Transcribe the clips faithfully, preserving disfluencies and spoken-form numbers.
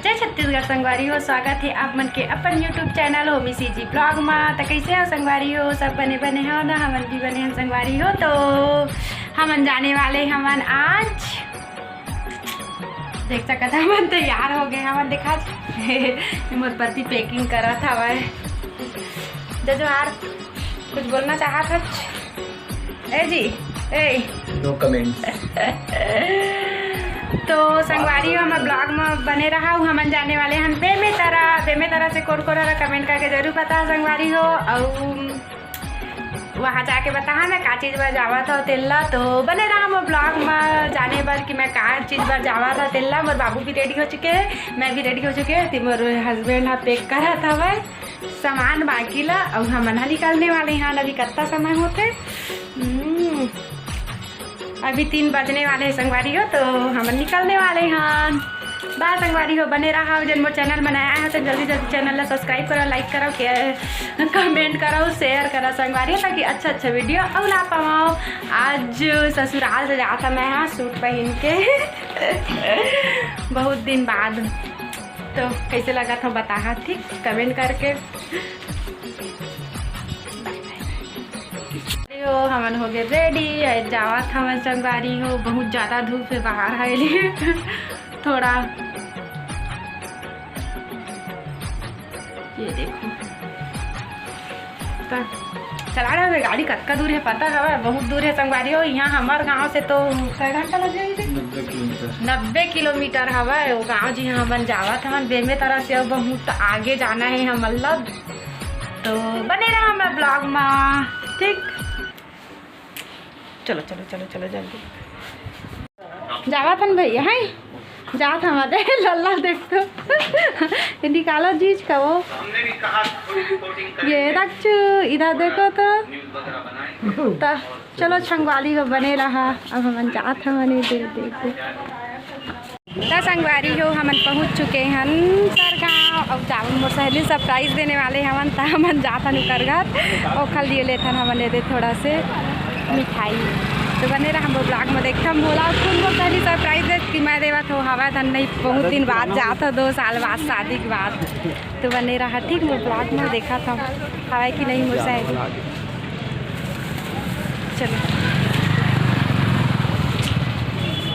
जय छत्तीसगढ़ संगवारी हो, स्वागत हे आप मन के अपन YouTube channel Homi CG blog मा। त कइसे हो संगवारी हो? सब बने बने हो ना? हमन भी बने हन संगवारी हो। तो हमन जाने वाले हमन आज, देख सकत ह, हमन तैयार हो गए हमन। देखा मोर पति पैकिंग करत हवय। जय जोहार, कुछ बोलना चाहत हच? ए जी, ए। No comments। तो संगवारी हो, हमर ब्लॉग में बने रहा। हमन जाने वाले हन बेमेतरा। बेमेतरा से कोन कोन वाला कमेंट करके जरूर बता संगवारी हो। अउ वहाँ जाके बताहा मैं का चीज बर जावत हव तेला। तो बने रहा मोर ब्लॉग में जाने बर कि मैं का चीज बर जावत हव तेला। मोर बाबू भी रेडी हो चुके हैं, मैं भी रेडी हो चुके हैं। ती मोर हस्बैंड ह पैक करत हवय सामान बाकी ला, अउ हमन ह निकलने वाले हन। अभी कत्ता समय होथे? हम्म, अभी तीन बजने वाले हैं संगवारी हो, तो हमन निकलने वाले हन। बाय संगवारी हो, बने रहा। जेन मोर चैनल में नया आए हो तो जल्दी जल्दी चैनल ला सब्सक्राइब करो, लाइक करो, के-, कमेंट करो, शेयर करो संगवारी हो, ताकि अच्छा अच्छा वीडियो अउ ला पाओ। आज ससुराल से जात हव मैं, हाँ, सूट पहन के बहुत दिन बाद। तो कैसे लगत हव बताहा, ठीक, कमेंट करके। अरे हो, हमन हो गए रेडी, अउ जावत हमन संगवारी हो। बहुत ज्यादा धूप है बाहर, है ले थोड़ा। ये देखो, त चला रहे हवे गाड़ी, कतका दूर है पता हवय? बहुत दूर है संगवारी हो। यहाँ हमर गांव से तो कै घंटा लग जाही? नब्बे किलोमीटर। नब्बे किलोमीटर हवय वो गांव, जिहाँ हमन जावत हवन बेमेतरा से, अउ बहुत आगे जाना है हमन ला। तो बने रहा हमर ब्लॉग में, ठीक? चलो चलो चलो चलो जल्दी। जावत हन भैया, हैं? जात हन, अरे लल्ला देख तो। ये निकालो जीज का वो। ये रख चु, इधर देखो तो। त चलो संगवारी हो, बने रहा। अब हमन जात हवन, ये दे, दे, दे। त संगवारी हो, हमन पहुंच चुके हन सरगांव। अब जावन मोर सहेली सरप्राइज देने वाले हवन, त हमन जात हन ओकर घर। ओखर लिए लेथन हमन एदे थोड़ा से मिठाई। तो बने रहा हमर ब्लॉग में, देखथन भोला अउ कुन मोर सहेली सरप्राइज दे कि मैं देवत हो हवा धन नहीं, बहुत दिन बाद जात हो, दो साल बाद शादी के बाद। तो बने रहा ठीक मोर ब्लॉग में, देखत हव हवा कि नहीं मोर सहेली। चलो।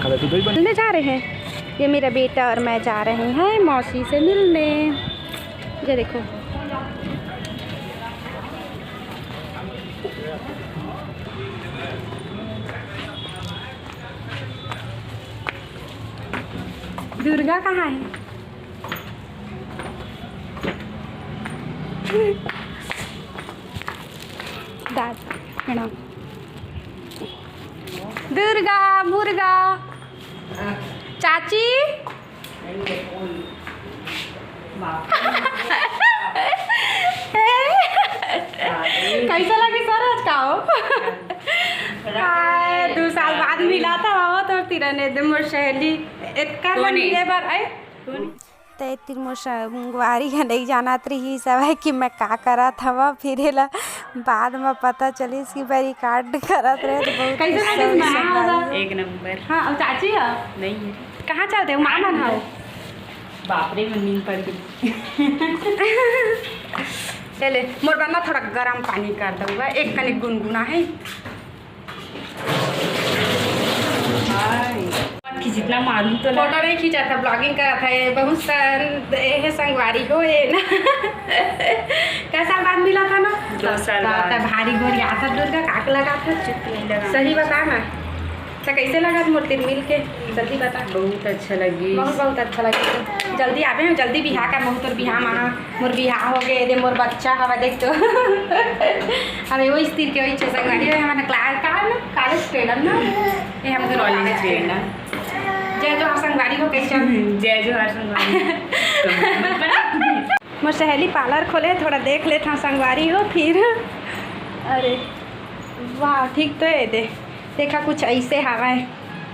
खाला तू दही बन- मिलने जा रहे हैं। ये मेरा बेटा और मैं जा रहे हैं मौसी से मिलने। ये देखो। दुर्गा कहाँ है? दादा, प्रणाम। दुर्गा, मुर्गा, चाची। कैसा लगे सर आज का हो? हाय, दू साल बाद मिला था बाबा तोर तीरन, एदे मोर सहेली। एतका कोन मन हे? मिले बर आए। ते तीर मोर संगवारी ह नइ जानत रिहिस हवय कि मैं का करत हवं। फिर एला बाद म पता चलिस कि मैं रिकॉर्ड करत रहे, तो बहुत कैसे गुस्सा लगिस होइस माँ? संगवारी। एक नंबर। हाँ, अउ चाची ह? नहीं है। कहाँ चलते हो? माँ मन हव? बाप रे, मन नींद पड़ गई। ले ले, मोर बर ना थोड़ा गरम पानी कर दऊगा, एक कनिक गुनगुना है। हाय। खींच, इतना मालूम तो लगा। फोटो नहीं खींचा था, ब्लॉगिंग करा था। ये बहुत सन-, ये है संगवारी हो ये ना। कै साल बाद मिला था ना? दो साल बाद। भारी गोरी आता दुर्गा, काक लगा था। चुप नहीं लगा। सही बता ना, तो कैसे लगा मोर तीर मिल के? जल्दी बता। बहुत अच्छा लगी। बहुत, बहुत अच्छा लगी। जल्दी आबे, जल्दी बिहा का, बहुत तोर बिहा महा। मोर बिहाव हो गे, एदे मोर बच्चा हवा देख तो। अब ये वही स्थिर के वही छे संगवारी हो, हमन क्लास का ना, कॉलेज फ्रेंड ना। ये हम दोनों कॉलेज कॉलेज फ्रेंड फ्रेंड। ना। जय जोहार संगवारी हो, कैसे हो? जय जोहार संगवारी। मोर सहेली पार्लर खोले, थोड़ा देख लेत हन संगवारी हो फिर। अरे वाह, ठीक तो है दे। देखा कुछ ऐसे हवय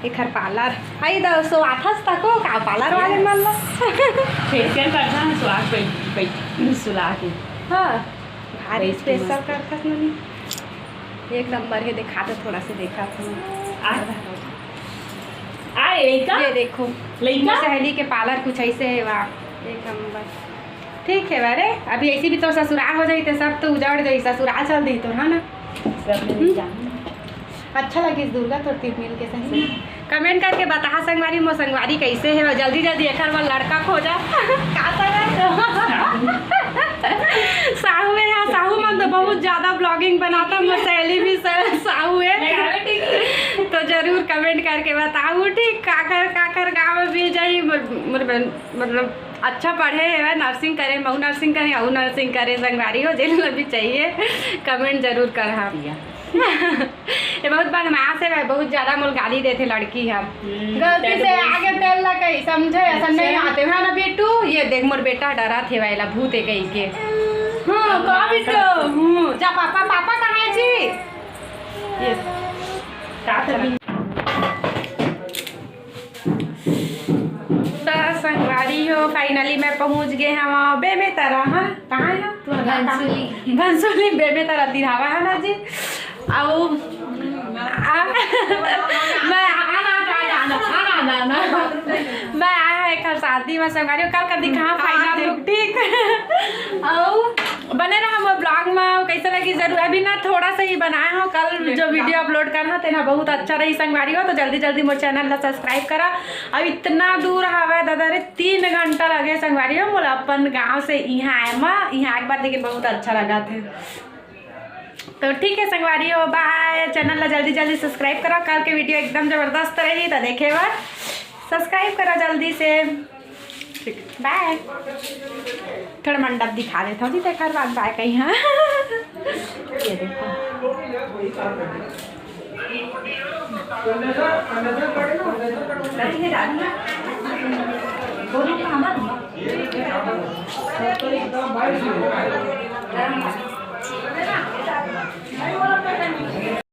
एखर पार्लर। आई द सो आथस तको का पार्लर वाले मन ला। फेशियल करना है, सुहाग पे, पे, सुला के। हाँ, भारी बैठ के स्पेशल मस्त। करथस मनी। एक नंबर है, देखा तो थोड़ा से देखा तो। आ, आ, ये देखो, लइका? सहेली के पार्लर कुछ ऐसे है, वाह, एक नंबर। ठीक है, अरे अभी ऐसी भी तो ससुराल हो जाई, तो सब तो उजड़ जाई, ससुराल चल दी तो, है ना? अच्छा लगिस दुर्गा, तोर तीर मिल के सही में। कमेंट करके बता संगवारी, मोर संगवारी कैसे है, जल्दी जल्दी एक बार लड़का खोजा। का संगवारी? साहू है, हाँ, साहू मन तो बहुत ज्यादा ब्लॉगिंग बनाता, मोर सहेली भी स-, साहू है। तो जरूर कमेंट करके बताओ, ठीक, काकर काकर गाँव में भी जाई, मोर, मोर बहन, मतलब अच्छा पढ़े है, नर्सिंग करे, मऊ नर्सिंग करे, अऊ नर्सिंग करे, संगवारी हो, जेन ला भी चाहिए, कमेंट जरूर करहा। ये बहुत बदमाश है, बहुत ज्यादा मोल गाली देथे लड़की ह। गलती से आगे तेल ला कहीं समझे, ऐसा नहीं आते हैं ना बेटू। ये देख, मोर बेटा डरा थे वाला भूत है कहीं के। हाँ, का बेटू? हम्म, जा पापा, पापा कहाँ है जी? ये का त संगवारी हो, finally मैं पहुंच गए हवं बेमेतरा। हाँ, कहाँ है तू? घनसोली। घनसोली बेमेतरा तिरावा है ना जी। अउ आ, मैं मैं आया एक शादी में संगवारी हो, कल कर दिखा final look, ठीक। अउ बने रहा मोर ब्लॉग में। कैसे लगी जरूर, अभी ना थोड़ा सा ही बनाया हूँ, कल जो वीडियो अपलोड करना तेना बहुत अच्छा रही संगवारी हो। तो जल्दी जल्दी मोर चैनल ला सब्सक्राइब करा। अब इतना दूर हवा दादा रे, तीन घंटा लगे संगवारी हो मोला अपन गांव से यहाँ आए में। यहाँ एक बार लेकिन बहुत अच्छा लगा थे। तो ठीक है संगवारी हो, बाय। चैनल ला जल्दी जल्दी सब्सक्राइब करा, कल के वीडियो एकदम जबरदस्त रही, तो देखे बर सब्सक्राइब करा जल्दी से। ठीक, बाय। थोड़ा मंडप दिखा देता हूँ जी, तेकर बाद बाय कही। हाँ, ये देखो।